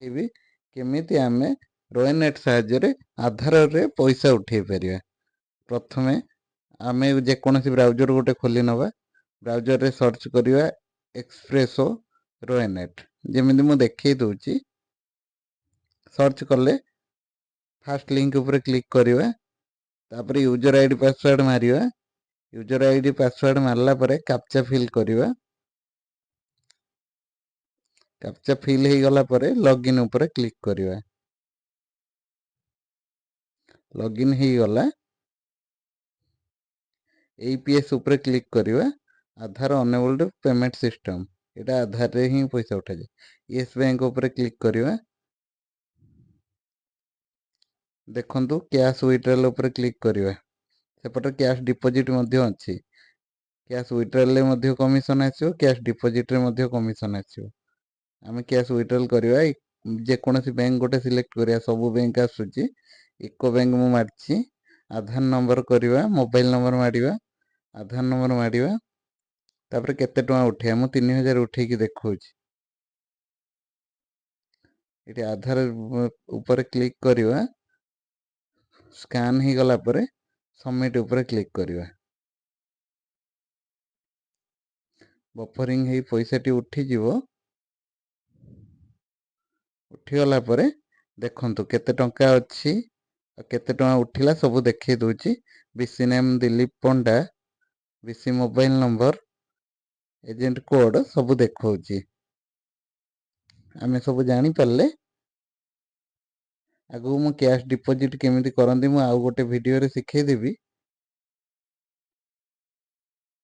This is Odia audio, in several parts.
ବି କେମିତି ଆମେ ରୋଏନେଟ୍ ସାହାଯ୍ୟରେ ଆଧାରରେ ପଇସା ଉଠାଇ ପାରିବା। ପ୍ରଥମେ ଆମେ ଯେକୌଣସି ବ୍ରାଉଜର ଗୋଟେ ଖୋଲି ନେବା। ବ୍ରାଉଜରରେ ସର୍ଚ୍ଚ କରିବା ଏକ୍ସପ୍ରେସୋ ରୋଏନେଟ୍, ଯେମିତି ମୁଁ ଦେଖେଇ ଦେଉଛି। ସର୍ଚ୍ଚ କଲେ ଫାଷ୍ଟ ଲିଙ୍କ ଉପରେ କ୍ଲିକ୍ କରିବା। ତାପରେ ୟୁଜର I D, password ମାରିବା। ୟୁଜର I D, password ମାରିଲା ପରେ କ୍ୟାପଚା ଫିଲ୍ କରିବା। କ୍ୟାପଚା ଫିଲ୍ ହେଇଗଲା ପରେ ଲଗ୍ଇନ୍ ଉପରେ କ୍ଲିକ୍ କରିବା। ଲଗ୍ଇନ୍ ହେଇଗଲା। ଏଇପିଏସ୍ ଉପରେ କ୍ଲିକ୍ କରିବା। ଆଧାର ଏନେବଲ୍ଡ ପେମେଣ୍ଟ ସିଷ୍ଟମ୍, ଏଇଟା ଆଧାରରେ ହିଁ ପଇସା ଉଠାଯାଏ। ୟେସ୍ ବ୍ୟାଙ୍କ ଉପରେ କ୍ଲିକ୍ କରିବା। ଦେଖନ୍ତୁ, କ୍ୟାସ୍ ୱିଡ୍ରାଲ୍ ଉପରେ କ୍ଲିକ୍ କରିବା। ସେପଟେ କ୍ୟାସ୍ ଡିପୋଜିଟ୍ ମଧ୍ୟ ଅଛି। କ୍ୟାସ୍ ୱିଡ୍ରାଲ୍ରେ ମଧ୍ୟ କମିଶନ୍ ଆସିବ, କ୍ୟାସ୍ ଡିପୋଜିଟ୍ରେ ମଧ୍ୟ କମିଶନ୍ ଆସିବ। ଆମେ କ୍ୟାସ୍ ୱିଡ୍ରାଲ୍ କରିବା। ଯେକୌଣସି ବ୍ୟାଙ୍କ ଗୋଟେ ସିଲେକ୍ଟ କରିବା। ସବୁ ବ୍ୟାଙ୍କ ଆସୁଛି। ୟୁକୋ ବ୍ୟାଙ୍କ ମୁଁ ମାରିଛି। ଆଧାର ନମ୍ବର କରିବା, ମୋବାଇଲ ନମ୍ବର ମାରିବା, ଆଧାର ନମ୍ବର ମାରିବା। ତାପରେ କେତେ ଟଙ୍କା ଉଠେଇବା? ମୁଁ 3000 ଉଠେଇକି ଦେଖାଉଛି। ଏଠି ଆଧାର ଉପରେ କ୍ଲିକ୍ କରିବା। ସ୍କାନ୍ ହେଇଗଲା ପରେ ସବମିଟ୍ ଉପରେ କ୍ଲିକ୍ କରିବା। ବଫରିଂ ହେଇ ପଇସାଟି ଉଠିଯିବ। ଉଠିଗଲା ପରେ ଦେଖନ୍ତୁ କେତେ ଟଙ୍କା ଅଛି ଆଉ କେତେ ଟଙ୍କା ଉଠିଲା, ସବୁ ଦେଖେଇ ଦେଉଛି। BC name Dilip Panda, BC mobile number, agent code ସବୁ ଦେଖାଉଛି। ଆମେ ସବୁ ଜାଣିପାରିଲେ। ଆଗକୁ ମୁଁ କ୍ୟାସ୍ ଡିପୋଜିଟ୍ କେମିତି କରନ୍ତି, ମୁଁ ଆଉ ଗୋଟେ ଭିଡ଼ିଓରେ ଶିଖେଇଦେବି।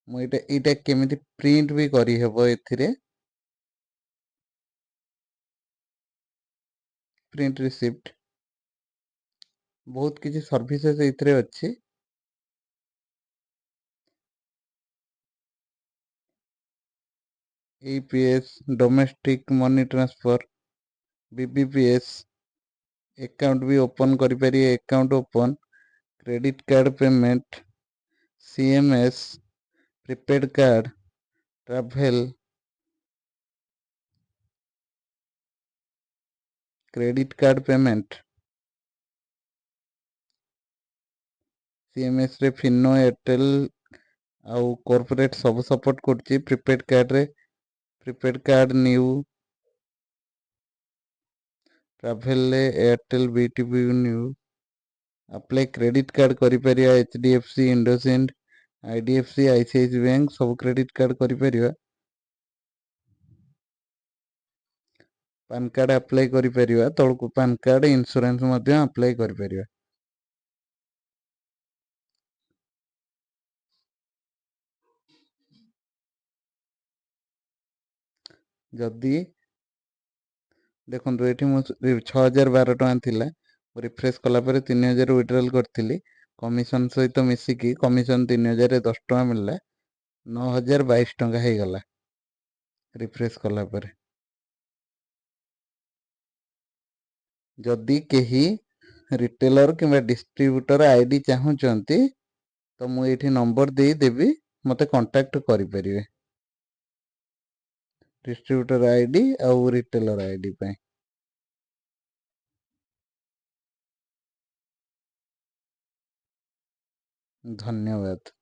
ମୁଁ ଏଇଟା କେମିତି ପ୍ରିଣ୍ଟ ବି କରିହେବ ଏଥିରେ, ପ୍ରିଣ୍ଟ ରିସିପ୍ଟ, ବହୁତ କିଛି ସର୍ଭିସେସ୍ ଏଇଥିରେ ଅଛି। AEPS, domestic money transfer, BBPS, account ବି ଓପନ୍ କରିପାରିବେ, account open, credit card payment, CMS, prepaid card, travel, credit card payment। ସିଏମ୍ଏସ୍ରେ Fino, Airtel ଆଉ କର୍ପୋରେଟ୍ ସବୁ ସପୋର୍ଟ କରୁଛି। ପ୍ରିପେଡ୍ କାର୍ଡ଼ରେ ପ୍ରିପେଡ୍ କାର୍ଡ଼ ନ୍ୟୁ, ଟ୍ରାଭେଲରେ Airtel, BTV new. Apply credit card କରିପାରିବା। HDFC, IndusInd, IDFC, ICICI bank ସବୁ କ୍ରେଡ଼ିଟ୍ କାର୍ଡ଼ କରିପାରିବା। ପାନ୍ କାର୍ଡ଼ ଆପ୍ଲାଏ କରିପାରିବା। ତଳକୁ ପାନ୍ କାର୍ଡ଼, ଇନ୍ସୁରାନ୍ସ ମଧ୍ୟ ଆପ୍ଲାଏ କରିପାରିବା। ଯଦି ଦେଖନ୍ତୁ, ଏଠି ମୁଁ 6012 ଟଙ୍କା ଥିଲା। ମୁଁ ରିଫ୍ରେଶ୍ କଲା ପରେ 3000 ୱିଡ୍ରଲ୍ କରିଥିଲି। କମିଶନ୍ ସହିତ ମିଶିକି, କମିଶନ୍ 3010 ଟଙ୍କା ମିଳିଲା, 9022 ଟଙ୍କା ହେଇଗଲା ରିଫ୍ରେଶ୍ କଲା ପରେ। ଯଦି କେହି ରିଟେଲର କିମ୍ବା ଡିଷ୍ଟ୍ରିବ୍ୟୁଟର I D ଚାହୁଁଛନ୍ତି ତ ମୁଁ ଏଇଠି ନମ୍ବର ଦେଇଦେବି, ମୋତେ କଣ୍ଟାକ୍ଟ କରିପାରିବେ ଡିଷ୍ଟ୍ରିବ୍ୟୁଟର I D ଆଉ ରିଟେଲର I D ପାଇଁ। ଧନ୍ୟବାଦ।